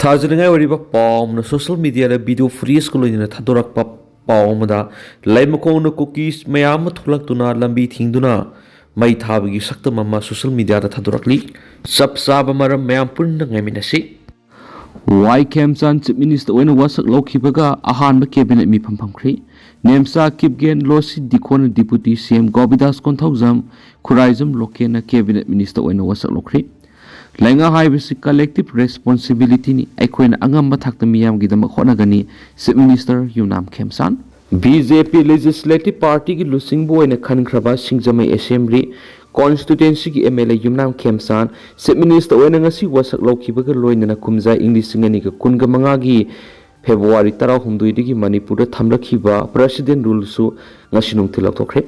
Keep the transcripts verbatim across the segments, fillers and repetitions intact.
ꯊꯥꯖꯅꯤꯡꯉꯥꯏ ꯑꯣꯏꯔꯤꯕ ꯄꯥꯎ ꯑꯃꯅ, ꯁꯣꯁꯤꯌꯦꯜ ꯃꯤꯗꯤꯌꯥꯗ ꯚꯤꯗꯤꯑꯣ ꯐꯨꯇꯦꯖꯀ ꯂꯣꯏꯅꯅ ꯊꯥꯗꯣꯔꯛꯄ ꯄꯥꯎ ꯑꯃꯗ, ꯂꯩꯃꯈꯣꯡꯅ ꯀꯨꯀꯤꯁ ꯃꯌꯥꯝ ꯑꯃ ꯊꯣꯛꯂꯛꯇꯨꯅ ꯂꯝꯕꯤ ꯊꯤꯡꯗꯨꯅ ꯃꯩ ꯊꯥꯕꯒꯤ ꯁꯛꯇꯝ ꯑꯃ ꯁꯣꯁꯤꯌꯦꯜ ꯃꯤꯗꯤꯌꯥꯗ ꯊꯥꯗꯣꯔꯛꯂꯤ꯫ ꯆꯞ ꯆꯥꯕ ꯃꯔꯝ ꯃꯌꯥꯝ ꯄꯨꯟꯅ ꯉꯥꯏꯃꯤꯟꯅꯁꯤ꯫ ꯋꯥꯏ ꯈꯦꯝꯆꯥꯟ ꯆꯤꯐ ꯃꯤꯅꯤꯁꯇꯔ ꯑꯣꯏꯅ ꯋꯥꯁꯛ ꯂꯧꯈꯤꯕꯒ ꯑꯍꯥꯟꯕ ꯀꯦꯕꯤꯅꯦꯠ ꯃꯤꯐꯝ ꯐꯝꯈ꯭ꯔꯦ꯫ ꯅꯦꯝꯆꯥ ꯀꯤꯞꯒꯦꯟ, ꯂꯣꯁꯤ ꯗꯤꯈꯣꯟꯅ ꯗꯤꯄꯨꯇꯤ ꯁꯤ M, ꯒꯣꯕꯤꯗꯥꯁ Konthoujam, Khuraijam ꯂꯣꯀꯦꯟꯅ cabinet minister ꯑꯣꯏꯅ ꯋꯥꯁꯛ ꯂꯧꯈ꯭ꯔꯦ꯫ ꯂꯩꯉꯥꯛ ꯍꯥꯏꯕꯁꯤ ꯀꯂꯦꯛꯇꯤꯚ ꯔꯦꯁꯄꯣꯟꯁꯤꯕꯤꯂꯤꯇꯤꯅꯤ꯫ ꯑꯩꯈꯣꯏꯅ ꯑꯉꯝꯕ ꯊꯥꯛꯇ ꯃꯤꯌꯥꯝꯒꯤꯗꯃꯛ ꯍꯣꯠꯅꯒꯅꯤ, chief minister Yumnam Khemchand. B J P legislative ꯄꯥꯔꯇꯤꯒꯤ ꯂꯨꯆꯤꯡꯕ ꯑꯣꯏꯅ ꯈꯟꯈ꯭ꯔꯕ ꯁꯤꯡꯖꯃꯩ ꯑꯦꯁꯦꯝꯕ꯭ꯂꯤ ꯀꯣꯟꯁꯇꯤꯇ꯭ꯋꯦꯟꯁꯤꯒꯤ M L A Yumnam Khemchand chief minister ꯑꯣꯏꯅ ꯉꯁꯤ ꯋꯥꯁꯛ ꯂꯧꯈꯤꯕꯒ ꯂꯣꯏꯅꯅ ꯀꯨꯝꯖꯥ ꯏꯪ ꯂꯤꯁꯤꯡ ꯑꯅꯤꯒ ꯀꯨꯟꯒ ꯃꯉꯥꯒꯤ ꯐꯦꯕ꯭ꯔꯨꯋꯥꯔꯤ ꯇꯔꯥꯍꯨꯝꯗꯣꯏꯗꯒꯤ ꯃꯅꯤꯄꯨꯔꯗ ꯊꯝꯂꯛꯈꯤꯕ ꯄ꯭ꯔꯦꯁꯤꯗꯦꯟ ꯔꯨꯜꯁꯨ ꯉꯁꯤ ꯅꯨꯡꯊꯤꯜ ꯂꯧꯊꯣꯛꯈ꯭ꯔꯦ꯫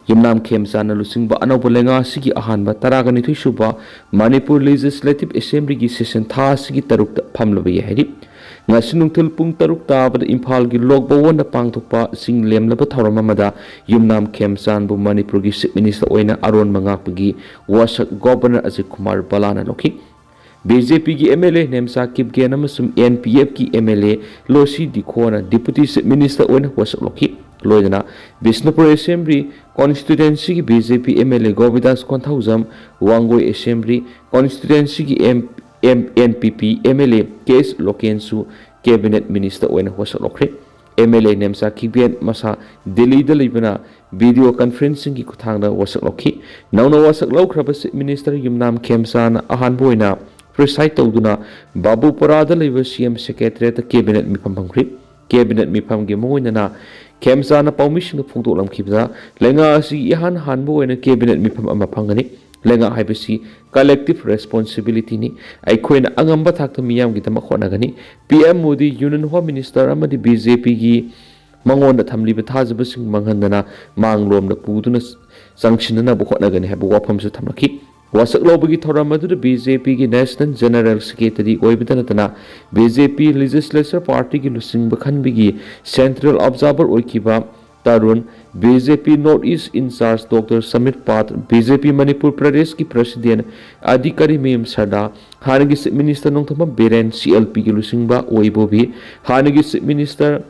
ꯌꯨꯝꯅꯥꯝ ꯈꯦꯝꯆꯥꯟꯅ ꯂꯨꯆꯤꯡꯕ ꯑꯅꯧꯕ ꯂꯩꯉꯥꯛ ꯑꯁꯤꯒꯤ ꯑꯍꯥꯟꯕ ꯇꯔꯥꯒ ꯅꯤꯊꯣꯏ ꯁꯨꯕ ꯃꯅꯤꯄꯨꯔ ꯂꯦꯖꯤꯁꯂꯦꯇꯤꯚ ꯑꯦꯁꯦꯝꯕ꯭ꯂꯤꯒꯤ ꯁꯦꯁꯟ ꯊꯥ ꯑꯁꯤꯒꯤ ꯇꯔꯨꯛꯇ ꯐꯝꯂꯕ ꯌꯥꯏ ꯍꯥꯏꯔꯤ꯫ ꯉꯁꯤ ꯅꯨꯡꯊꯤꯜ ꯄꯨꯡ ꯇꯔꯨꯛ ꯇꯥꯕꯗ ꯏꯝꯐꯥꯜꯒꯤ ꯂꯣꯛ ꯚꯋꯟꯗ ꯄꯥꯡꯊꯣꯛꯄ ꯁꯤꯡ ꯂꯦꯝꯂꯕ ꯊꯧꯔꯝ ꯑꯃꯗ ꯌꯨꯝꯅꯥꯝ ꯈꯦꯝꯆꯥꯟꯕꯨ ꯃꯅꯤꯄꯨꯔꯒꯤ ꯆꯤꯐ ꯃꯤꯅꯤꯁꯇꯔ ꯑꯣꯏꯅ ꯑꯔꯣꯟꯕ ꯉꯥꯛꯄꯒꯤ ꯋꯥꯁꯛ ꯒꯣꯕꯔꯅꯔ ꯑꯖꯤꯠ ꯀꯨꯃꯥꯔ ꯕꯂꯥꯅ ꯂꯧꯈꯤ꯫ ꯕꯤ ꯖꯦ ꯄꯤꯒꯤ M L A Nemcha Kipgen ꯑꯃꯁꯨꯡ ꯑꯦꯟ ꯄꯤ ꯑꯦꯐꯀꯤ M L A Losii Dikho deputy chief minister ꯑꯣꯏꯅ ꯋꯥꯁꯛ ꯂꯧꯈꯤ꯫ ꯂꯣꯏꯅꯅ ꯕꯤꯁꯅꯨꯄꯨꯔ ꯑꯦꯁꯦꯝꯕ꯭ꯂꯤ ꯀꯣꯟꯁꯇꯤꯇ꯭ꯋꯦꯟꯁꯤꯒꯤ B J P M L A Govindas Konthoujam, Wangoi assembly ꯀꯣꯟꯁꯇꯤꯇ꯭ꯋꯦꯟꯁꯤꯒꯤ M, M, N P P M L A K S ꯂꯣꯀꯦꯟꯁꯨ ꯀꯦꯕꯤꯅꯦꯠ ꯃꯤꯅꯤꯁꯇꯔ ꯑꯣꯏꯅ ꯋꯥꯁꯛ ꯂꯧꯈ꯭ꯔꯦ꯫ M L A Nemcha Kipgen ꯃꯁꯥ ꯗꯤꯜꯂꯤꯗ ꯂꯩꯕꯅ ꯚꯤꯗꯤꯑꯣ ꯀꯟꯐꯔꯦꯟꯁꯤꯡꯒꯤ ꯈꯨꯠꯊꯥꯡꯗ ꯋꯥꯁꯛ ꯂꯧꯈꯤ꯫ ꯅꯧꯅ ꯋꯥꯁꯛ ꯂꯧꯈ꯭ꯔꯕ ꯆꯤꯐ ꯃꯤꯅꯤꯁꯇꯔ ꯌꯨꯝꯅꯥꯝ ꯈꯦꯝꯆꯥꯟꯅ ꯑꯍꯥꯟꯕ ꯑꯣꯏꯅ ꯄ꯭ꯔꯤꯁꯥꯏꯗ ꯇꯧꯗꯨꯅ ꯕꯥꯕꯨꯄꯨꯔꯥꯗ ꯂꯩꯕ ꯁꯤ ꯑꯦꯝ ꯁꯦꯀ꯭ꯔꯦꯇꯔꯤꯌꯦꯠꯇ ꯀꯦꯕꯤꯅꯦꯠ ꯃꯤꯐꯝ ꯐꯝꯈ꯭ꯔꯤ꯫ ꯀꯦꯕꯤꯅꯦꯠ ꯃꯤꯐꯝꯒꯤ ꯃꯔꯨꯑꯣꯏꯅ ꯈꯦꯝꯆꯥꯟꯅ ꯄꯥꯎꯃꯤꯁꯤꯡꯗ ꯐꯣꯡꯗꯣꯛꯂꯝꯈꯤꯕꯗ, ꯂꯩꯉꯥꯛ ꯑꯁꯤꯒꯤ ꯏꯍꯥꯟ ꯍꯥꯟꯕ ꯑꯣꯏꯅ ꯀꯦꯕꯤꯅꯦꯠ ꯃꯤꯐꯝ ꯑꯃ ꯐꯪꯒꯅꯤ꯫ ꯂꯩꯉꯥꯛ ꯍꯥꯏꯕꯁꯤ ꯀꯂꯦꯛꯇꯤꯚ ꯔꯦꯁꯄꯣꯟꯁꯤꯕꯤꯂꯤꯇꯤꯅꯤ꯫ ꯑꯩꯈꯣꯏꯅ ꯑꯉꯝꯕ ꯊꯥꯛꯇ ꯃꯤꯌꯥꯝꯒꯤꯗꯃꯛ ꯍꯣꯠꯅꯒꯅꯤ꯫ P M Modi, union home minister ꯑꯃꯗꯤ ꯕꯤ ꯖꯦ ꯄꯤꯒꯤ ꯃꯉꯣꯟꯗ ꯊꯝꯂꯤꯕ ꯊꯥꯖꯕꯁꯤꯡ ꯃꯥꯡꯍꯟꯗꯅ ꯃꯥꯡꯂꯣꯝꯗ ꯄꯨꯗꯨꯅ ꯆꯪꯁꯤꯟꯅꯅꯕ ꯍꯣꯠꯅꯒꯅꯤ ꯍꯥꯏꯕ ꯋꯥꯐꯝꯁꯨ ꯊꯝꯂꯛꯈꯤ꯫ ꯋꯥꯁꯛ ꯂꯧꯕꯒꯤ ꯊꯧꯔꯝ ꯑꯗꯨꯗ ꯕꯤ ꯖꯦ ꯄꯤꯒꯤ ꯅꯦꯁꯅꯦꯜ ꯖꯦꯅꯔꯦꯜ ꯁꯦꯀ꯭ꯔꯦꯇꯔꯤ ꯑꯣꯏꯕꯇ ꯅꯠꯇꯅ ꯕꯤ ꯖꯦ ꯄꯤ ꯂꯦꯖꯤꯁꯂꯦꯆꯔ ꯄꯥꯔꯇꯤꯒꯤ ꯂꯨꯆꯤꯡꯕ ꯈꯟꯕꯒꯤ ꯁꯦꯟꯇ꯭ꯔꯦꯜ ꯑꯣꯕꯖꯥꯔꯚꯔ ꯑꯣꯏꯈꯤꯕ Tarun, B J P north east incharge doctor Samit Pat, B J P Manipur ꯄ꯭ꯔꯗꯦꯁꯀꯤ ꯄ꯭ꯔꯦꯁꯤꯗꯦꯟ ꯑꯗꯤ ꯀꯔꯤꯃꯌꯨꯝ ꯁꯔꯗꯥ, ꯍꯥꯟꯅꯒꯤ Chief Minister Nongthombam Biren, C L P ꯒꯤ ꯂꯨꯆꯤꯡꯕ ꯑꯣꯏ ꯕꯣꯕꯤ, ꯍꯥꯟꯅꯒꯤ Chief Minister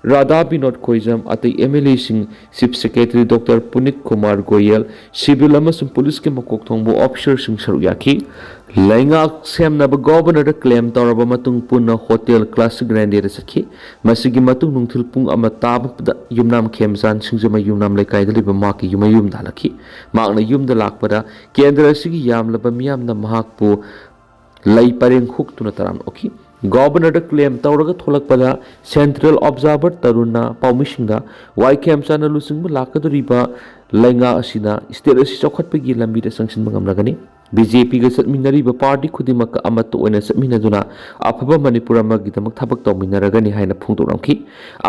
ꯔꯥꯙꯥ ꯕꯤꯅꯣꯗ ꯈꯣꯏꯖꯝ, ꯑꯇꯩ M L A ꯁꯤꯡ, Chief Secretary Doctor ꯄꯨꯅꯤꯠ Kumar Goyal, civil ꯑꯃꯁꯨꯡ police ꯀꯤ ꯃꯀꯣꯛ ꯊꯣꯡꯕ officer ꯁꯤꯡ ꯁꯔꯨꯛ ꯌꯥꯈꯤ꯫ ꯂꯩꯉꯥꯛ ꯁꯦꯝꯅꯕ Governor ꯗ claim ꯇꯧꯔꯕ ꯃꯇꯨꯡ ꯄꯨꯟꯅ Hotel Classic Grande ꯗ ꯆꯠꯈꯤ꯫ ꯃꯁꯤꯒꯤ ꯃꯇꯨꯡ ꯅꯨꯡꯊꯤꯜ ꯄꯨꯡ ꯑꯃ ꯇꯥꯕꯗ ꯌꯨꯝꯅꯥꯝ ꯈꯦꯝꯆꯥꯟ ꯁꯤꯡꯖꯃꯩ ꯌꯨꯝꯅꯥꯝ ꯂꯩꯀꯥꯏꯗ ꯂꯩꯕ ꯃꯍꯥꯛꯀꯤ ꯌꯨꯝꯃꯌꯨꯝꯗ ꯍꯜꯂꯛꯈꯤ꯫ ꯃꯍꯥꯛꯅ ꯌꯨꯝꯗ ꯂꯥꯛꯄꯗ ꯀꯦꯟꯗ꯭ꯔ ꯑꯁꯤꯒꯤ ꯌꯥꯝꯂꯕ ꯃꯤꯌꯥꯝꯅ ꯃꯍꯥꯛꯄꯨ ꯂꯩ ꯄꯔꯦꯡ ꯍꯨꯛꯇꯨꯅ ꯇꯔꯥꯝꯅ ꯑꯣꯛꯈꯤ꯫ Governor ꯗ claim ꯇꯧꯔꯒ ꯊꯣꯛꯂꯛꯄꯗ Central Observer ꯇꯔꯨꯟꯅ ꯄꯥꯎꯃꯤꯁꯤꯡꯗ ꯋꯥꯏ ꯈꯦꯝꯆꯥꯟꯅ ꯂꯨꯆꯤꯡꯕ ꯂꯥꯛꯀꯗꯧꯔꯤꯕ ꯂꯩꯉꯥꯛ ꯑꯁꯤꯅ state ꯑꯁꯤ ꯆꯥꯎꯈꯠꯄꯒꯤ ꯂꯝꯕꯤꯗ ꯆꯪꯁꯤꯟꯕ ꯉꯝꯂꯒꯅꯤ꯫ B J P ꯒ ꯆꯠꯃꯤꯟꯅꯔꯤꯕ party ꯈꯨꯗꯤꯡꯃꯛꯀ ꯑꯃꯠꯇ ꯑꯣꯏꯅ ꯆꯠꯃꯤꯟꯅꯗꯨꯅ ꯑꯐꯕ ꯃꯅꯤꯄꯨꯔ ꯑꯃꯒꯤꯗꯃꯛ ꯊꯕꯛ ꯇꯧꯃꯤꯟꯅꯔꯒꯅꯤ ꯍꯥꯏꯅ ꯐꯣꯡꯗꯣꯛꯂꯝꯈꯤ꯫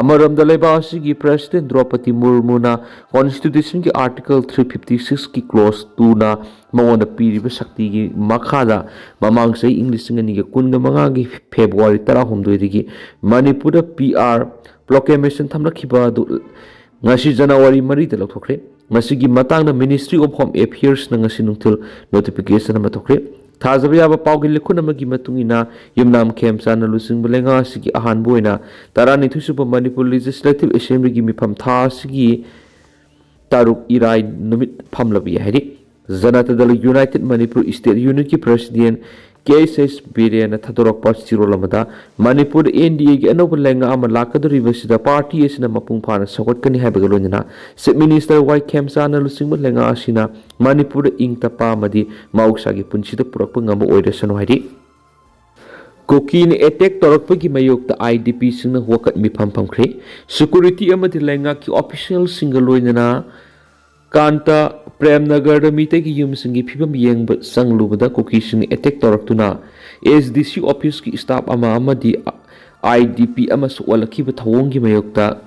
ꯑꯃꯔꯣꯝꯗ ꯂꯩꯕꯥꯛ ꯑꯁꯤꯒꯤ President ꯗ꯭ꯔꯧꯄꯗꯤ ꯃꯨꯔꯃꯨꯅ Constitution ꯒꯤ Article three fifty six ꯀꯤ clause two ꯅ ꯃꯉꯣꯟꯗ ꯄꯤꯔꯤꯕ ꯁꯛꯇꯤꯒꯤ ꯃꯈꯥꯗ ꯃꯃꯥꯡ ꯆꯍꯤ ꯏꯪ ꯂꯤꯁꯤꯡ ꯑꯅꯤꯒ ꯀꯨꯟꯒ ꯃꯉꯥꯒꯤ February ꯇꯔꯥꯍꯨꯝꯗꯣꯏꯗꯒꯤ ꯃꯅꯤꯄꯨꯔꯗ P R proclamation ꯊꯝꯂꯛꯈꯤꯕ ꯑꯗꯨ ꯉꯁꯤ January ꯃꯔꯤꯗ ꯂꯧꯊꯣꯛꯈ꯭ꯔꯦ꯫ ꯃꯁꯤꯒꯤ ꯃꯇꯥꯡꯗ Ministry of Home Affairs ꯅ ꯉꯁꯤ ꯅꯨꯡꯊꯤꯜ notification ꯑꯃ ꯊꯣꯛꯈ꯭ꯔꯦ꯫ ꯊꯥꯖꯕ ꯌꯥꯕ ꯄꯥꯎꯒꯤ ꯂꯤꯈꯨꯟ ꯑꯃꯒꯤ ꯃꯇꯨꯡ ꯏꯟꯅ, ꯌꯨꯝꯅꯥꯝ ꯈꯦꯝꯆꯥꯟꯅ ꯂꯨꯆꯤꯡꯕ ꯂꯩꯉꯥꯛ ꯑꯁꯤꯒꯤ ꯑꯍꯥꯟꯕ ꯑꯣꯏꯅ ꯇꯔꯥꯅꯤꯊꯣꯏ ꯁꯨꯕ ꯃꯅꯤꯄꯨꯔ Legislative Assembly ꯒꯤ ꯃꯤꯐꯝ ꯊꯥ ꯑꯁꯤꯒꯤ ꯇꯔꯨꯛ ꯏꯔꯥꯏ ꯅꯨꯃꯤꯠ ꯐꯝꯂꯕ ꯌꯥꯏ ꯍꯥꯏꯔꯤ꯫ ꯖꯅꯇꯥ ꯗꯜ United Manipur State Unit ꯀꯤ President K S H ꯕꯤꯔꯦꯟꯅ ꯊꯥꯗꯣꯔꯛꯄ ꯆꯦꯔꯣꯜ ꯑꯃꯗ, ꯃꯅꯤꯄꯨꯔꯗ N D A ꯒꯤ ꯑꯅꯧꯕ ꯂꯩꯉꯥꯛ ꯑꯃ ꯂꯥꯛꯀꯗꯧꯔꯤꯕꯁꯤꯗ party ꯑꯁꯤꯅ ꯃꯄꯨꯡ ꯐꯥꯅ ꯁꯧꯒꯠꯀꯅꯤ ꯍꯥꯏꯕꯒ ꯂꯣꯏꯅꯅ Chief Minister ꯋꯥꯏ ꯈꯦꯝꯆꯥꯟꯅ ꯂꯨꯆꯤꯡꯕ ꯂꯩꯉꯥꯛ ꯑꯁꯤꯅ ꯃꯅꯤꯄꯨꯔꯗ ꯏꯪ ꯇꯞꯄ ꯑꯃꯗꯤ ꯃꯍꯧꯁꯥꯒꯤ ꯄꯨꯟꯁꯤꯗ ꯄꯨꯔꯛꯄ ꯉꯝꯕ ꯑꯣꯏꯔꯁꯅꯨ ꯍꯥꯏꯔꯤ꯫ ꯀꯨꯀꯤꯅ attack ꯇꯧꯔꯛꯄꯒꯤ ꯃꯥꯌꯣꯛꯇ I D P ꯁꯤꯡꯅ ꯋꯥꯀꯠ ꯃꯤꯐꯝ ꯐꯝꯈ꯭ꯔꯦ꯫ Security ꯑꯃꯗꯤ ꯂꯩꯉꯥꯛꯀꯤ official ꯁꯤꯡꯒ ꯂꯣꯏꯅꯅ ꯀꯥꯟꯇ ꯄ꯭ꯔꯦꯝꯅꯒꯔꯗ ꯃꯤꯇꯩꯒꯤ ꯌꯨꯝꯁꯤꯡꯒꯤ ꯐꯤꯕꯝ ꯌꯦꯡꯕ ꯆꯪꯂꯨꯕꯗ ꯀꯨꯀꯤꯁꯤꯡꯅ attack ꯇꯧꯔꯛꯇꯨꯅ S D C office ꯀꯤ staff ꯑꯃ ꯑꯃꯗꯤ I D P ꯑꯃ ꯁꯣꯛꯍꯜꯂꯛꯈꯤꯕ ꯊꯧꯑꯣꯡꯒꯤ ꯃꯥꯌꯣꯛꯇ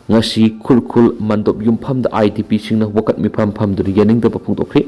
ꯉꯁꯤ ꯈꯨꯔꯈꯨꯜ ꯃꯟꯗꯣꯞ ꯌꯨꯝꯐꯝꯗ I D P ꯁꯤꯡꯅ ꯋꯥꯀꯠ ꯃꯤꯐꯝ ꯐꯝꯗꯨꯅ ꯌꯥꯅꯤꯡꯗꯕ ꯐꯣꯡꯗꯣꯛꯈ꯭ꯔꯤ꯫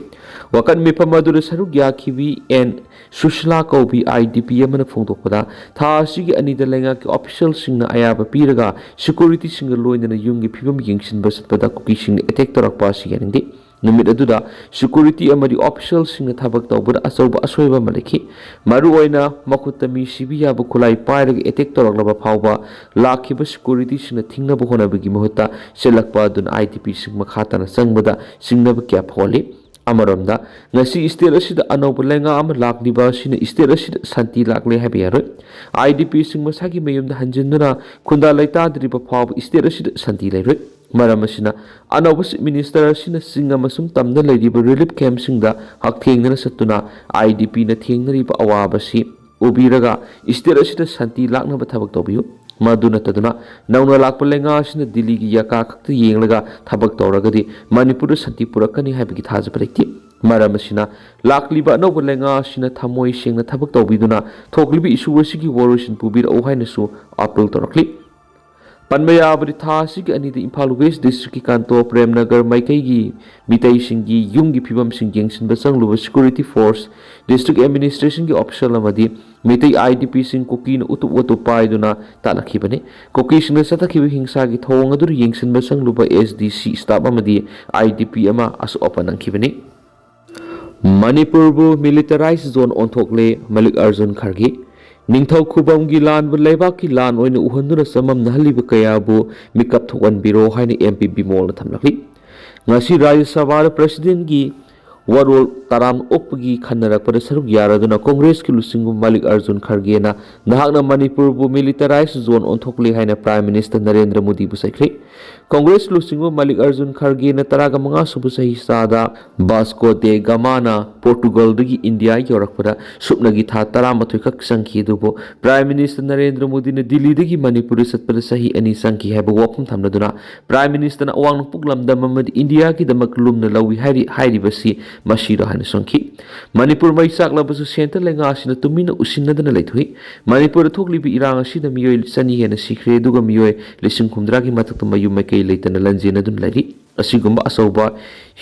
ꯋꯥꯀꯠ ꯃꯤꯐꯝ ꯑꯗꯨꯗ ꯁꯔꯨꯛ ꯌꯥꯈꯤꯕꯤ and Sushila ꯀꯧꯕꯤ I D P ꯑꯃꯅ ꯐꯣꯡꯗꯣꯛꯄꯗ, ꯊꯥ ꯑꯁꯤꯒꯤ ꯑꯅꯤꯗ ꯂꯩꯉꯥꯛꯀꯤ official ꯁꯤꯡꯅ ꯑꯌꯥꯕ ꯄꯤꯔꯒ security ꯁꯤꯡꯒ ꯂꯣꯏꯅꯅ ꯌꯨꯝꯒꯤ ꯐꯤꯕꯝ ꯌꯦꯡꯁꯤꯟꯕ ꯆꯠꯄꯗ ꯀꯨꯀꯤꯁꯤꯡꯅ attack ꯇꯧꯔꯛꯄ ꯑꯁꯤ ꯌꯥꯅꯤꯡꯗꯦ꯫ ꯅꯨꯃꯤꯠ ꯑꯗꯨꯗ ꯁꯦꯀ꯭ꯌꯨꯔꯤꯇꯤ ꯑꯃꯗꯤ ꯑꯣꯐꯤꯁꯤꯌꯦꯜꯁꯤꯡꯅ ꯊꯕꯛ ꯇꯧꯕꯗ ꯑꯆꯧꯕ ꯑꯁꯣꯏꯕ ꯑꯃ ꯂꯩꯈꯤ꯫ ꯃꯔꯨꯑꯣꯏꯅ ꯃꯈꯨꯠꯇ ꯃꯤ ꯁꯤꯕ ꯌꯥꯕ ꯈꯨꯠꯂꯥꯏ ꯄꯥꯏꯔꯒ ꯑꯦꯇꯦꯛ ꯇꯧꯔꯛꯂꯕ ꯐꯥꯎꯕ ꯂꯥꯛꯈꯤꯕ ꯁꯦꯀ꯭ꯌꯨꯔꯤꯇꯤꯁꯤꯡꯅ ꯊꯤꯡꯅꯕ ꯍꯣꯠꯅꯕꯒꯤ ꯃꯍꯨꯠꯇ ꯆꯦꯜꯂꯛꯄ ꯑꯗꯨꯅ ꯑꯥꯏ ꯗꯤ ꯄꯤꯁꯤꯡ ꯃꯈꯥ ꯇꯥꯅ ꯆꯪꯕꯗ ꯆꯤꯡꯅꯕ ꯀꯌꯥ ꯐꯥꯎꯍꯜꯂꯤ꯫ ꯑꯃꯔꯣꯝꯗ, ꯉꯁꯤ ꯁ꯭ꯇꯦꯠ ꯑꯁꯤꯗ ꯑꯅꯧꯕ ꯂꯩꯉꯥꯛ ꯑꯃ ꯂꯥꯛꯂꯤꯕ ꯑꯁꯤꯅ ꯁ꯭ꯇꯦꯠ ꯑꯁꯤꯗ ꯁꯥꯟꯇꯤ ꯂꯥꯛꯂꯦ ꯍꯥꯏꯕ ꯌꯥꯔꯣꯏ꯫ ꯑꯥꯏ ꯗꯤ ꯄꯤꯁꯤꯡ ꯃꯁꯥꯒꯤ ꯃꯌꯨꯝꯗ ꯍꯟꯖꯤꯟꯗꯨꯅ ꯈꯨꯟꯗꯥ ꯂꯩꯇꯥꯗ꯭ꯔꯤꯕ ꯐꯥꯎꯕ ꯁ꯭ꯇꯦꯠ ꯑꯁꯤꯗ ꯁꯥꯟꯇꯤ ꯂꯩꯔꯣꯏ꯫ ꯃꯔꯝ ꯑꯁꯤꯅ, ꯑꯅꯧꯕ ꯆꯤꯐ ꯃꯤꯅꯤꯁꯇꯔ ꯑꯁꯤꯅ ꯆꯤꯡ ꯑꯃꯁꯨꯡ ꯇꯝꯗ ꯂꯩꯔꯤꯕ ꯔꯤꯂꯤꯐ ꯀꯦꯝꯞꯁꯤꯡꯗ ꯍꯛꯊꯦꯡꯅꯅ ꯆꯠꯇꯨꯅ ꯑꯥꯏ ꯗꯤ ꯄꯤꯅ ꯊꯦꯡꯅꯔꯤꯕ ꯑꯋꯥꯕꯁꯤ ꯎꯕꯤꯔꯒ ꯁ꯭ꯇꯦꯠ ꯑꯁꯤꯗ ꯁꯥꯟꯇꯤ ꯂꯥꯛꯅꯕ ꯊꯕꯛ ꯇꯧꯕꯤꯌꯨ꯫ ꯃꯗꯨ ꯅꯠꯇꯗꯨꯅ, ꯅꯧꯅ ꯂꯥꯛꯄ ꯂꯩꯉꯥꯛ ꯑꯁꯤꯅ ꯗꯤꯜꯂꯤꯒꯤ ꯌꯥꯀꯥ ꯈꯛꯇ ꯌꯦꯡꯂꯒ ꯊꯕꯛ ꯇꯧꯔꯒꯗꯤ ꯃꯅꯤꯄꯨꯔꯗ ꯁꯥꯟꯇꯤ ꯄꯨꯔꯛꯀꯅꯤ ꯍꯥꯏꯕꯒꯤ ꯊꯥꯖꯕ ꯂꯩꯇꯦ꯫ ꯃꯔꯝ ꯑꯁꯤꯅ, ꯂꯥꯛꯂꯤꯕ ꯑꯅꯧꯕ ꯂꯩꯉꯥꯛ ꯑꯁꯤꯅ ꯊꯃꯣꯏ ꯁꯦꯡꯅ ꯊꯕꯛ ꯇꯧꯕꯤꯗꯨꯅ ꯊꯣꯛꯂꯤꯕ ꯏꯁꯨ ꯑꯁꯤꯒꯤ ꯋꯥꯔꯣꯏꯁꯤꯟ ꯄꯨꯕꯤꯔꯛꯎ ꯍꯥꯏꯅꯁꯨ ꯑꯥꯄꯤꯜ ꯇꯧꯔꯛꯂꯤ꯫ ꯄꯟꯕ ꯌꯥꯕꯗꯤ, ꯊꯥ ꯑꯁꯤꯒꯤ ꯑꯅꯤꯗ ꯏꯝꯐꯥꯜ ꯋꯦꯁ ꯗꯤꯁꯇ꯭ꯔꯤꯛꯀꯤ ꯀꯥꯟꯇꯣ ꯄ꯭ꯔꯦꯝꯅꯒꯔ ꯃꯥꯏꯀꯩꯒꯤ ꯃꯤꯇꯩꯁꯤꯡꯒꯤ ꯌꯨꯝꯒꯤ ꯐꯤꯕꯝꯁꯤꯡ ꯌꯦꯡꯁꯤꯟꯕ ꯆꯪꯂꯨꯕ ꯁꯦꯀ꯭ꯌꯨꯔꯤꯇꯤ ꯐꯣꯔꯁ, ꯗꯤꯁꯇ꯭ꯔꯤꯛ ꯑꯦꯗꯃꯤꯅꯤꯁꯇ꯭ꯔꯦꯁꯟꯒꯤ ꯑꯣꯐꯤꯁꯤꯌꯦꯜ ꯑꯃꯗꯤ ꯃꯤꯇꯩ ꯑꯥꯏ ꯗꯤ ꯄꯤꯁꯤꯡ ꯀꯨꯀꯤꯅ ꯎꯇꯨꯞ ꯋꯥꯇꯨꯞ ꯄꯥꯏꯗꯨꯅ ꯇꯥꯟꯅꯈꯤꯕꯅꯤ꯫ ꯀꯨꯀꯤꯁꯤꯡꯅ ꯆꯠꯊꯈꯤꯕ ꯍꯤꯡꯁꯥꯒꯤ ꯊꯧꯑꯣꯡ ꯑꯗꯨ ꯌꯦꯡꯁꯤꯟꯕ ꯆꯪꯂꯨꯕ ꯑꯦꯁ ꯗꯤ ꯁꯤ ꯁ꯭ꯇꯥꯐ ꯑꯃꯗꯤ ꯑꯥꯏ ꯗꯤ ꯄꯤ ꯑꯃ ꯑꯁꯣꯛ ꯑꯄꯟ ꯅꯪꯈꯤꯕꯅꯤ꯫ ꯃꯅꯤꯄꯨꯔꯕꯨ ꯃꯤꯂꯤꯇꯔꯥꯏꯖ ꯖꯣꯟ ꯑꯣꯟꯊꯣꯛꯂꯦ, ꯃꯜꯂꯤꯛ ꯑꯔꯖꯨꯟ ꯈꯔꯒꯦ꯫ ꯅꯤꯡꯊꯧ ꯈꯨꯕꯝꯒꯤ ꯂꯥꯟꯕꯨ ꯂꯩꯕꯥꯛꯀꯤ ꯂꯥꯟ ꯑꯣꯏꯅ ꯎꯍꯟꯗꯨꯅ ꯆꯃꯝꯅꯍꯜꯂꯤꯕ ꯀꯌꯥꯕꯨ ꯃꯤꯀꯞ ꯊꯣꯛꯍꯟꯕꯤꯔꯣ ꯍꯥꯏꯅ ꯑꯦꯝ ꯄꯤ ꯕꯤꯃꯣꯜꯅ ꯊꯝꯂꯛꯂꯤ꯫ ꯉꯁꯤ ꯔꯥꯖ꯭ꯌ ꯁꯚꯥꯗ ꯄ꯭ꯔꯁꯤꯗꯦꯟꯒꯤ ꯋꯥꯔꯣꯜ ꯇꯔꯥꯝꯅ ꯑꯣꯛꯄꯒꯤ ꯈꯟꯅꯔꯛꯄꯗ ꯁꯔꯨꯛ ꯌꯥꯔꯗꯨꯅ ꯀꯣꯡꯒ꯭ꯔꯦꯁꯀꯤ ꯂꯨꯆꯤꯡꯕ ꯃꯜꯂꯤꯛ ꯑꯔꯖꯨꯟ ꯈꯔꯒꯦꯅ ꯅꯍꯥꯛꯅ ꯃꯅꯤꯄꯨꯔꯕꯨ ꯃꯤꯂꯤꯇꯔꯥꯏꯖ ꯖꯣꯟ ꯑꯣꯟꯊꯣꯛꯂꯦ ꯍꯥꯏꯅ ꯄ꯭ꯔꯥꯏꯝ ꯃꯤꯅꯤꯁꯇꯔ ꯅꯔꯦꯟꯗ꯭ꯔ ꯃꯣꯗꯤꯕꯨ ꯆꯩꯈ꯭ꯔꯦ꯫ ꯀꯣꯡꯒ꯭ꯔꯦꯁ ꯂꯨꯆꯤꯡꯕ ꯃꯜꯂꯤꯛ ꯑꯔꯖꯨꯟ ꯈꯔꯒꯦꯅ ꯇꯔꯥꯒ ꯃꯉꯥ ꯁꯨꯕ ꯆꯍꯤ ꯆꯥꯗ ꯕꯥꯁꯀꯣ ꯗꯦ ꯒꯥꯃꯥꯅ ꯄꯣꯔꯇꯨꯒꯜꯗꯒꯤ ꯏꯟꯗꯤꯌꯥ ꯌꯧꯔꯛꯄꯗ ꯁꯨꯞꯅꯒꯤ ꯊꯥ ꯇꯔꯥꯃꯥꯊꯣꯏ ꯈꯛ ꯆꯪꯈꯤ꯫ ꯑꯗꯨꯕꯨ ꯄ꯭ꯔꯥꯏꯝ ꯃꯤꯅꯤꯁꯇꯔ ꯅꯔꯦꯟꯗ꯭ꯔ ꯃꯣꯗꯤꯅ ꯗꯤꯜꯂꯤꯗꯒꯤ ꯃꯅꯤꯄꯨꯔꯗ ꯆꯠꯄꯗ ꯆꯍꯤ ꯑꯅꯤ ꯆꯪꯈꯤ ꯍꯥꯏꯕ ꯋꯥꯐꯝ ꯊꯝꯂꯗꯨꯅ ꯄ꯭ꯔꯥꯏꯝ ꯃꯤꯅꯤꯁꯇꯔꯅ ꯑꯋꯥꯡ ꯅꯣꯡꯄꯣꯛ ꯂꯝꯗꯝ ꯑꯃꯗꯤ ꯏꯟꯗꯤꯌꯥꯒꯤꯗꯃꯛ ꯂꯨꯝꯅ ꯂꯧꯏ ꯍꯥꯏꯔꯤ, ꯍꯥꯏꯔꯤꯕꯁꯤ ꯃꯁꯤꯔꯣ ꯍꯥꯏꯅ ꯁꯣꯟꯈꯤ꯫ ꯃꯅꯤꯄꯨꯔ ꯃꯩ ꯆꯥꯛꯂꯕꯁꯨ ꯁꯦꯟꯇꯔ ꯂꯩꯉꯥꯛ ꯑꯁꯤꯅ ꯇꯨꯃꯤꯟꯅ ꯎꯁꯤꯟꯅꯗꯅ ꯂꯩꯊꯣꯛꯏ꯫ ꯃꯅꯤꯄꯨꯔꯗ ꯊꯣꯛꯂꯤꯕ ꯏꯔꯥꯡ ꯑꯁꯤꯗ ꯃꯤꯑꯣꯏ ꯆꯅꯤ ꯍꯦꯟꯅ ꯁꯤꯈ꯭ꯔꯦ, ꯑꯗꯨꯒ ꯃꯤꯑꯣꯏ ꯂꯤꯁꯤꯡ ꯍꯨꯝꯗ꯭ꯔꯥꯒꯤ ꯃꯊꯛꯇ ꯃꯌꯨꯝ ꯃꯩꯀꯩ ꯂꯩꯇꯅ ꯂꯟꯖꯦꯟꯅꯗꯨꯅ ꯂꯩꯔꯤ꯫ ꯑꯁꯤꯒꯨꯝꯕ ꯑꯆꯧꯕ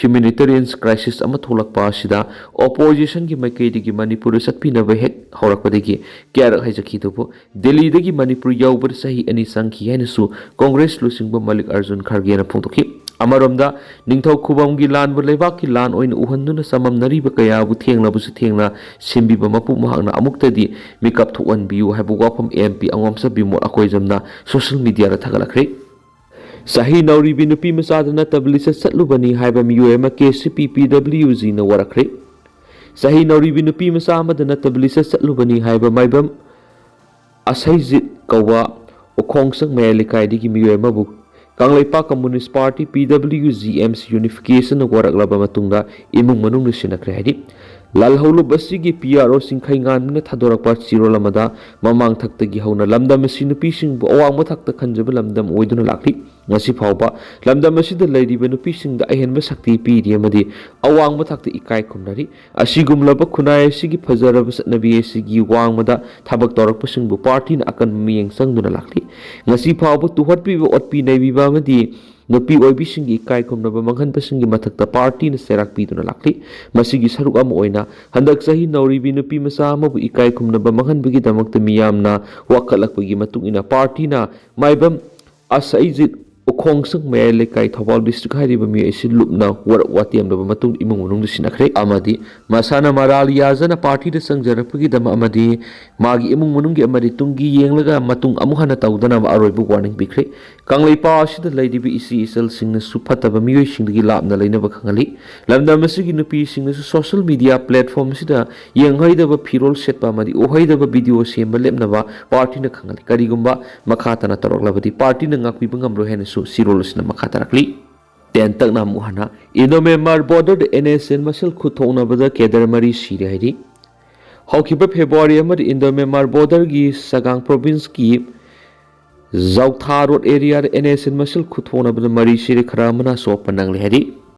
ꯍ꯭ꯌꯨꯃꯦꯅꯤꯇꯦꯔꯤꯌꯟ ꯀ꯭ꯔꯥꯏꯁꯤꯁ ꯑꯃ ꯊꯣꯛꯂꯛꯄ ꯑꯁꯤꯗ ꯑꯣꯄꯣꯖꯤꯁꯟꯒꯤ ꯃꯥꯏꯀꯩꯗꯒꯤ ꯃꯅꯤꯄꯨꯔꯗ ꯆꯠꯄꯤꯅꯕ ꯍꯦꯛ ꯍꯧꯔꯛꯄꯗꯒꯤ ꯀꯌꯥꯔꯛ ꯍꯥꯏꯖꯈꯤ, ꯑꯗꯨꯕꯨ ꯗꯦꯜꯂꯤꯗꯒꯤ ꯃꯅꯤꯄꯨꯔ ꯌꯧꯕꯗ ꯆꯍꯤ ꯑꯅꯤ ꯆꯪꯈꯤ ꯍꯥꯏꯅꯁꯨ ꯀꯣꯡꯒ꯭ꯔꯦꯁ ꯂꯨꯆꯤꯡꯕ ꯃꯜꯂꯤꯛ ꯑꯔꯖꯨꯟ ꯈꯔꯒꯦꯅ ꯐꯣꯡꯗꯣꯛꯈꯤ꯫ ꯑꯃꯔꯣꯝꯗ, ꯅꯤꯡꯊꯧ ꯈꯨꯕꯝꯒꯤ ꯂꯥꯟꯕꯨ ꯂꯩꯕꯥꯛꯀꯤ ꯂꯥꯟ ꯑꯣꯏꯅ ꯎꯍꯟꯗꯨꯅ ꯆꯃꯝꯅꯔꯤꯕ ꯀꯌꯥꯕꯨ ꯊꯦꯡꯂꯕꯁꯨ ꯊꯦꯡꯅ ꯁꯤꯟꯕꯤꯕ ꯃꯄꯨ ꯃꯍꯥꯛꯅ ꯑꯃꯨꯛꯇꯗꯤ ꯃꯤꯀꯞ ꯊꯣꯛꯍꯟꯕꯤꯌꯨ ꯍꯥꯏꯕ ꯋꯥꯐꯝ ꯑꯦꯝ ꯄꯤ ꯑꯉꯣꯝꯆꯥ ꯕꯤꯃꯣꯜ ꯑꯀꯣꯏꯖꯝꯅ ꯁꯣꯁꯤꯌꯦꯜ ꯃꯤꯗꯤꯌꯥꯗ ꯊꯥꯒꯠꯂꯛꯈ꯭ꯔꯦ꯫ ꯆꯍꯤ ꯅꯧꯔꯤꯕꯤ ꯅꯨꯄꯤ ꯃꯆꯥꯗ ꯅꯠꯇꯕ ꯂꯤꯆꯠ ꯆꯠꯂꯨꯕꯅꯤ ꯍꯥꯏꯕ ꯃꯤꯑꯣꯏ ꯑꯃ ꯀꯦ ꯁꯤ ꯄꯤ ꯄꯤ ꯗꯕ꯭ꯂꯤꯎ ꯖꯤꯅ ꯋꯥꯔꯛꯈ꯭ꯔꯦ꯫ ꯆꯍꯤ ꯅꯧꯔꯤꯕꯤ ꯅꯨꯄꯤ ꯃꯆꯥ ꯑꯃꯗ ꯅꯠꯇꯕ ꯂꯤꯆꯠ ꯆꯠꯂꯨꯕꯅꯤ ꯍꯥꯏꯕ ꯃꯥꯏꯕꯝ ꯑꯁꯩꯖꯤꯠ ꯀꯧꯕ ꯎꯈꯣꯡꯁꯪ ꯃꯌꯥꯏ ꯂꯩꯀꯥꯏꯗꯒꯤ ꯃꯤꯑꯣꯏ ꯑꯃꯕꯨ ꯀꯪꯂꯩꯄꯥꯛ ꯀꯝꯃꯨꯅꯤꯁ ꯄꯥꯔꯇꯤ ꯄꯤ ꯗꯕ꯭ꯂꯤꯎ ꯖꯤ ꯑꯦꯝ ꯁꯤ ꯌꯨꯅꯤꯐꯤꯀꯦꯁꯟꯅ ꯋꯥꯔꯛꯂꯕ ꯃꯇꯨꯡꯗ ꯏꯃꯨꯡ ꯃꯅꯨꯡꯅ ꯁꯤꯟꯅꯈ꯭ꯔꯦ ꯍꯥꯏꯔꯤ꯫ ꯂꯥꯜꯍꯧꯂꯨꯞ ꯑꯁꯤꯒꯤ ꯄꯤ ꯑꯥꯔ ꯑꯣ ꯆꯤꯡꯈꯩꯉꯥꯟꯕꯅ ꯊꯥꯗꯣꯔꯛꯄ ꯆꯦꯔꯣꯜ ꯑꯃꯗ ꯃꯃꯥꯡ ꯊꯛꯇꯒꯤ ꯍꯧꯅ ꯂꯝꯗꯝ ꯑꯁꯤ ꯅꯨꯄꯤꯁꯤꯡꯕꯨ ꯑꯋꯥꯡꯕ ꯊꯥꯛꯇ ꯈꯟꯖꯕ ꯂꯝꯗꯝ ꯑꯣꯏꯗꯨꯅ ꯂꯥꯛꯂꯤ꯫ ꯉꯁꯤ ꯐꯥꯎꯕ ꯂꯝꯗꯝ ꯑꯁꯤꯗ ꯂꯩꯔꯤꯕ ꯅꯨꯄꯤꯁꯤꯡꯗ ꯑꯍꯦꯟꯕ ꯁꯛꯇꯤ ꯄꯤꯔꯤ ꯑꯃꯗꯤ ꯑꯋꯥꯡꯕ ꯊꯥꯛꯇ ꯏꯀꯥꯏ ꯈꯨꯝꯅꯔꯤ꯫ ꯑꯁꯤꯒꯨꯝꯂꯕ ꯈꯨꯟꯅꯥꯏ ꯑꯁꯤꯒꯤ ꯐꯖꯔꯕ ꯆꯠꯅꯕꯤ ꯑꯁꯤꯒꯤ ꯋꯥꯡꯃꯗ ꯊꯕꯛ ꯇꯧꯔꯛꯄꯁꯤꯡꯕꯨ ꯄꯥꯔꯇꯤꯅ ꯑꯀꯟꯕ ꯃꯤꯠꯌꯦꯡ ꯆꯪꯗꯨꯅ ꯂꯥꯛꯂꯤ꯫ ꯉꯁꯤ ꯐꯥꯎꯕ ꯇꯨꯍꯠꯄꯤꯕ, ꯑꯣꯠꯄꯤ ꯅꯩꯕꯤꯕ ꯑꯃꯗꯤ ꯅꯨꯄꯤ ꯑꯣꯏꯕꯤꯁꯤꯡꯒꯤ ꯏꯀꯥꯏ ꯈꯨꯝꯅꯕ ꯃꯥꯡꯍꯟꯕꯁꯤꯡꯒꯤ ꯃꯊꯛꯇ ꯄꯥꯔꯇꯤꯅ ꯆꯩꯔꯥꯛ ꯄꯤꯗꯨꯅ ꯂꯥꯛꯂꯤ꯫ ꯃꯁꯤꯒꯤ ꯁꯔꯨꯛ ꯑꯃ ꯑꯣꯏꯅ ꯍꯟꯗꯛ ꯆꯍꯤ ꯅꯧꯔꯤꯕꯤ ꯅꯨꯄꯤ ꯃꯆꯥ ꯑꯃꯕꯨ ꯏꯀꯥꯏ ꯈꯨꯝꯅꯕ ꯃꯥꯡꯍꯟꯕꯒꯤꯗꯃꯛꯇ ꯃꯤꯌꯥꯝꯅ ꯋꯥꯀꯠꯂꯛꯄꯒꯤ ꯃꯇꯨꯡ ꯏꯟꯅ ꯄꯥꯔꯇꯤꯅ ꯃꯥꯏꯕꯝ ꯑꯁꯩꯖꯤꯠ ꯎꯈꯣꯡꯁꯪ ꯃꯌꯥꯏ ꯂꯩꯀꯥꯏ ꯊꯧꯕꯥꯜ ꯗꯤꯁꯇ꯭ꯔꯤꯛ ꯍꯥꯏꯔꯤꯕ ꯃꯤꯑꯣꯏ ꯑꯁꯤ ꯂꯨꯞꯅ ꯋꯥꯔꯛ ꯋꯥꯇꯦꯝꯂꯕ ꯃꯇꯨꯡꯗ ꯏꯃꯨꯡ ꯃꯅꯨꯡꯗ ꯁꯤꯟꯅꯈ꯭ꯔꯦ ꯑꯃꯗꯤ ꯃꯁꯥꯅ ꯃꯔꯥꯜ ꯌꯥꯖꯅ ꯄꯥꯔꯇꯤꯗ ꯆꯪꯖꯔꯛꯄꯒꯤꯗꯃꯛ ꯑꯃꯗꯤ ꯃꯥꯒꯤ ꯏꯃꯨꯡ ꯃꯅꯨꯡꯒꯤ ꯑꯃꯗꯤ ꯇꯨꯡꯒꯤ ꯌꯦꯡꯂꯒ ꯃꯇꯨꯡ ꯑꯃꯨꯛ ꯍꯟꯅ ꯇꯧꯗꯅꯕ ꯑꯔꯣꯏꯕ ꯋꯥꯔꯅꯤꯡ ꯄꯤꯈ꯭ꯔꯦ꯫ ꯀꯪꯂꯩꯄꯥꯛ ꯑꯁꯤꯗ ꯂꯩꯔꯤꯕ ꯏꯆꯦ ꯏꯆꯜꯁꯤꯡꯅꯁꯨ ꯐꯠꯇꯕ ꯃꯤꯑꯣꯏꯁꯤꯡꯗꯒꯤ ꯂꯥꯞꯅ ꯂꯩꯅꯕ ꯈꯪꯍꯜꯂꯤ꯫ ꯂꯝꯗꯝ ꯑꯁꯤꯒꯤ ꯅꯨꯄꯤꯁꯤꯡꯅꯁꯨ ꯁꯣꯁꯤꯌꯦꯜ ꯃꯤꯗꯤꯌꯥ ꯄ꯭ꯂꯦꯠꯐꯣꯔꯝ ꯑꯁꯤꯗ ꯌꯦꯡꯍꯩꯗꯕ ꯐꯤꯔꯣꯜ ꯁꯦꯠꯄ ꯑꯃꯗꯤ ꯎꯍꯩꯗꯕ ꯚꯤꯗꯤꯑꯣ ꯁꯦꯝꯕ ꯂꯦꯞꯅꯕ ꯄꯥꯔꯇꯤꯅ ꯈꯪꯍꯜꯂꯤ꯫ ꯀꯔꯤꯒꯨꯝꯕ ꯃꯈꯥ ꯇꯥꯅ ꯇꯧꯔꯛꯂꯕꯗꯤ ꯄꯥꯔꯇꯤꯅ ꯉꯥꯛꯄꯤꯕ ꯉꯝꯂꯣꯏ ꯍꯥꯏꯅꯁꯨ ꯆꯦꯔꯣꯜ ꯑꯁꯤꯅ ꯃꯈꯥ ꯇꯥꯔꯛꯂꯤ꯫ ꯇꯦꯟꯇꯛꯅ ꯑꯃꯨꯛ ꯍꯟꯅ ꯏꯟꯗꯣ ꯃ꯭ꯌꯥꯟꯃꯥꯔ ꯕꯣꯔꯗꯔꯗ ꯑꯦꯟ ꯑꯦꯁ ꯑꯦꯟ ꯃꯁꯦꯜ ꯈꯨꯠ ꯊꯣꯛꯅꯕꯗ ꯀꯦꯗꯔ ꯃꯔꯤ ꯁꯤꯔꯦ ꯍꯥꯏꯔꯤ꯫ ꯍꯧꯈꯤꯕ ꯐꯦꯕ꯭ꯔꯨꯋꯥꯔꯤ ꯑꯃꯗ ꯏꯟꯗꯣ ꯃ꯭ꯌꯥꯟꯃꯥꯔ ꯕꯣꯔꯗꯔꯒꯤ ꯁꯒꯥꯡ ꯄ꯭ꯔꯣꯚꯤꯟꯁꯀꯤ ꯖꯧꯊꯥ ꯔꯣꯗ ꯑꯦꯔꯤꯌꯥꯗ ꯑꯦꯟ ꯑꯦꯁ ꯑꯦꯟ ꯃꯁꯦꯜ ꯈꯨꯠ ꯊꯣꯛꯅꯕꯗ ꯃꯔꯤ ꯁꯤꯔꯦ, ꯈꯔ ꯑꯃꯅ ꯑꯁꯣꯛ ꯑꯄꯟ ꯅꯪꯂꯦ ꯍꯥꯏꯔꯤ꯫